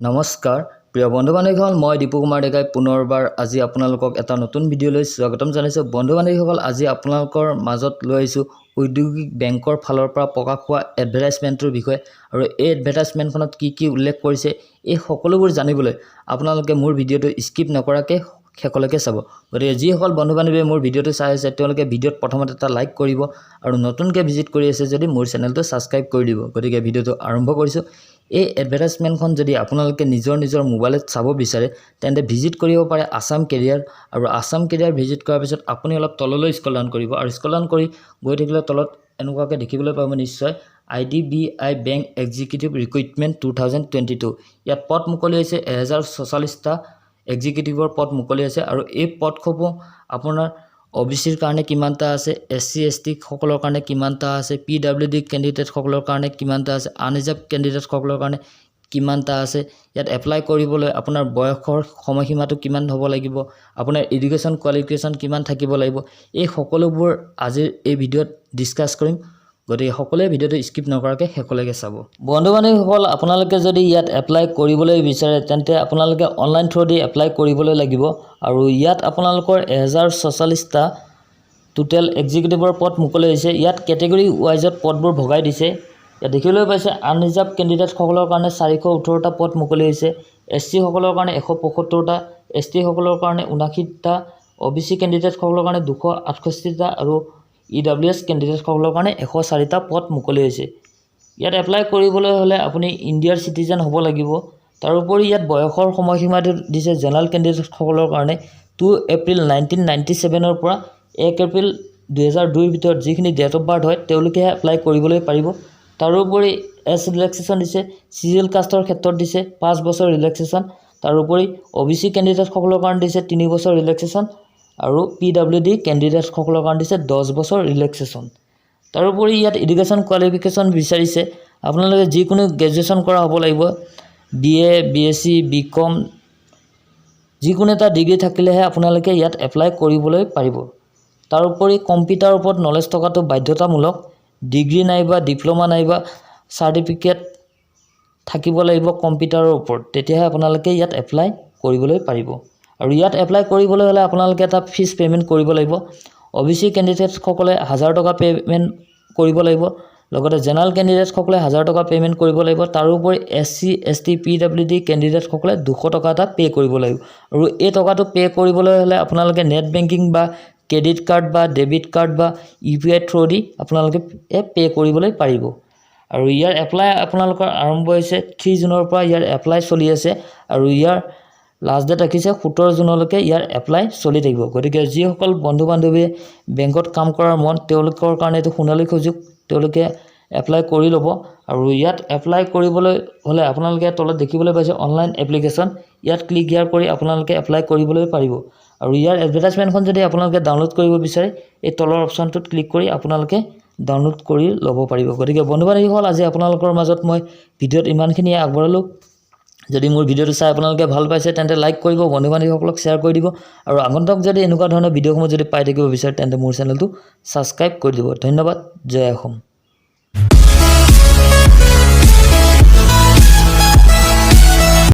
নমস্কাৰ প্ৰিয় বন্ধু বান্ধৱীসকল, মই দীপু কুমাৰ ডেকাই পুনৰবাৰ আজি আপোনালোকক এটা নতুন ভিডিঅ'লৈ স্বাগতম জনাইছোঁ। বন্ধু বান্ধৱীসকল, আজি আপোনালোকৰ মাজত লৈ আহিছোঁ ঔদ্যোগিক বেংকৰ ফালৰ পৰা প্ৰকাশ পোৱা এডভাৰটাইজমেণ্টটোৰ বিষয়ে আৰু এই এডভাৰটাইজমেণ্টখনত কি কি উল্লেখ কৰিছে, এই সকলোবোৰ জানিবলৈ আপোনালোকে মোৰ ভিডিঅ'টো স্কিপ নকৰাকৈ শেষলৈকে চাব। গতিকে যিসকল বন্ধু বান্ধৱীয়ে মোৰ ভিডিঅ'টো চাই আছে, তেওঁলোকে ভিডিঅ'ত প্ৰথমতে এটা লাইক কৰিব আৰু নতুনকৈ ভিজিট কৰি আছে যদি মোৰ চেনেলটো ছাবস্ক্ৰাইব কৰি দিব। গতিকে ভিডিঅ'টো আৰম্ভ কৰিছোঁ। এই এডভাৰটাইজমেণ্টখন যদি আপোনালোকে নিজৰ নিজৰ মোবাইলত চাব বিচাৰে, তেন্তে ভিজিট কৰিব পাৰে আছাম কেৰিয়াৰ আৰু আছাম কেৰিয়াৰ ভিজিট কৰাৰ পিছত আপুনি অলপ তললৈ স্ক্ৰল ডাউন কৰিব আৰু স্ক্ৰল ডাউন কৰি গৈ থাকিলে তলত এনেকুৱাকৈ দেখিবলৈ পাব নিশ্চয়, IDBI Bank Executive Recruitment 2022। ইয়াত পদ মুকলি হৈছে, 1046টা এক্সিকিউটিভৰ পদ মুকলি হৈছে আৰু এই পদসমূহ আপোনাৰ অ' বি চিৰ কাৰণে কিমানটা আছে, এছ চি, এছ টিসকলৰ কাৰণে কিমানটা আছে, পি ডাব্লিউ ডি কেণ্ডিডেটসকলৰ কাৰণে কিমানটা আছে, আনৰিজাৰ্ভ কেণ্ডিডেটসকলৰ কাৰণে কিমানটা আছে, ইয়াত এপ্লাই কৰিবলৈ আপোনাৰ বয়সৰ সময়সীমাটো কিমান হ'ব লাগিব, আপোনাৰ এডুকেশ্যন কোৱালিফিকেশ্যন কিমান থাকিব লাগিব, এই সকলোবোৰ আজিৰ এই ভিডিঅ'ত ডিছকাছ কৰিম। গতিকে সকলোৱে ভিডিঅ'টো স্কিপ নকৰাকৈ শেষলৈকে চাব। বন্ধু বান্ধৱীসকল, আপোনালোকে যদি ইয়াত এপ্লাই কৰিবলৈ বিচাৰে, তেন্তে আপোনালোকে অনলাইন থ্ৰু দি এপ্লাই কৰিবলৈ লাগিব আৰু ইয়াত আপোনালোকৰ 1046টা টোটেল এক্সিকিউটিভৰ পদ মুকলি হৈছে। ইয়াত কেটেগৰী ৱাইজত পদবোৰ ভগাই দিছে। ইয়াত দেখিবলৈ পাইছে, আনৰিজাৰ্ভ কেণ্ডিডেটসকলৰ কাৰণে 418টা পদ মুকলি হৈছে, এছ চিসকলৰ কাৰণে 175টা, এছ টিসকলৰ কাৰণে 79টা, অ' বি চি কেণ্ডিডেটসকলৰ কাৰণে 268টা আৰু ই ডাব্লিউ এছ কেণ্ডিডেটসকলৰ কাৰণে 104টা পদ মুকলি হৈছে। ইয়াত এপ্লাই কৰিবলৈ হ'লে আপুনি ইণ্ডিয়াৰ চিটিজেন হ'ব লাগিব। তাৰোপৰি ইয়াত বয়সৰ সময়সীমাটো দিছে, জেনেৰেল কেণ্ডিডেটসকলৰ কাৰণে 2 এপ্ৰিল 1997ৰ পৰা 1 এপ্ৰিল 2002ৰ ভিতৰত যিখিনি ডেট অফ বাৰ্থ হয়, তেওঁলোকেহে এপ্লাই কৰিবলৈ পাৰিব। তাৰোপৰি এজ ৰিলেক্সেশ্যন দিছে, চিডিউল কাষ্টৰ ক্ষেত্ৰত দিছে 5 বছৰ ৰিলেক্সেশ্যন। তাৰোপৰি অ' বি চি কেণ্ডিডেটসকলৰ কাৰণে দিছে 3 বছৰ ৰিলেক্সেশ্যন আৰু পি ডাব্লিউ ডি কেণ্ডিডেটসকলৰ কাৰণে দিছে 10 বছৰ ৰিলেক্সেশ্যন। তাৰোপৰি ইয়াত এডুকেশ্যন কোৱালিফিকেশ্যন বিচাৰিছে, আপোনালোকে যিকোনো গ্ৰেজুৱেশ্যন কৰা হ'ব লাগিব, B A, B S C, B কম, যিকোনো এটা ডিগ্ৰী থাকিলেহে আপোনালোকে ইয়াত এপ্লাই কৰিবলৈ পাৰিব। তাৰোপৰি কম্পিউটাৰৰ ওপৰত নলেজ থকাটো বাধ্যতামূলক। ডিগ্ৰী নাইবা ডিপ্ল'মা নাইবা চাৰ্টিফিকেট থাকিব লাগিব কম্পিউটাৰৰ ওপৰত, তেতিয়াহে আপোনালোকে ইয়াত এপ্লাই কৰিবলৈ পাৰিব। আৰু ইয়াত এপ্লাই কৰিবলৈ হ'লে আপোনালোকে এটা ফিজ পে'মেণ্ট কৰিব লাগিব। অ' বি চি কেণ্ডিডেটসকলে 1000 টকা পে'মেণ্ট কৰিব লাগিব, লগতে জেনেৰেল কেণ্ডিডেটসকলে 1000 টকা পে'মেণ্ট কৰিব লাগিব। তাৰোপৰি S C, S T, P W D কেণ্ডিডেটসকলে 200 টকা এটা পে' কৰিব লাগিব। আৰু এই টকাটো পে' কৰিবলৈ হ'লে আপোনালোকে নেট বেংকিং বা ক্ৰেডিট কাৰ্ড বা ডেবিট কাৰ্ড বা ইউ পি আই থ্ৰু দি আপোনালোকে পে' কৰিবলৈ পাৰিব। আৰু ইয়াৰ এপ্লাই আপোনালোকৰ আৰম্ভ হৈছে 3 জুনৰ পৰা, ইয়াৰ এপ্লাই চলি আছে আৰু ইয়াৰ লাষ্ট ডেট ৰাখিছে 17 জুনলৈকে ইয়াৰ এপ্লাই চলি থাকিব। গতিকে যিসকল বন্ধু বান্ধৱীয়ে বেংকত কাম কৰাৰ মন, তেওঁলোকৰ কাৰণে এইটো সোণালী সুযোগ, তেওঁলোকে এপ্লাই কৰি ল'ব। আৰু ইয়াত এপ্লাই কৰিবলৈ হ'লে আপোনালোকে তলত দেখিবলৈ পাইছে অনলাইন এপ্লিকেশ্যন, ইয়াত ক্লিক ইয়াৰ কৰি আপোনালোকে এপ্লাই কৰিবলৈ পাৰিব। আৰু ইয়াৰ এডভাৰটাইজমেণ্টখন যদি আপোনালোকে ডাউনলোড কৰিব বিচাৰে, এই তলৰ অপশ্যনটোত ক্লিক কৰি আপোনালোকে ডাউনলোড কৰি ল'ব পাৰিব। গতিকে বন্ধু বান্ধৱীসকল, আজি আপোনালোকৰ মাজত মই ভিডিঅ'ত ইমানখিনিয়ে আগবঢ়ালোঁ। যদি মোৰ ভিডিঅ'টো চাই আপোনালোকে ভাল পাইছে, তেন্তে লাইক কৰিব, বন্ধু বান্ধৱীসকলক শ্বেয়াৰ কৰি দিব আৰু আগন্তুক যদি এনেকুৱা ধৰণৰ ভিডিঅ'সমূহ যদি পাই থাকিব বিচাৰে, তেন্তে মোৰ চেনেলটো ছাবস্ক্ৰাইব কৰি দিব। ধন্যবাদ। জয় অসম।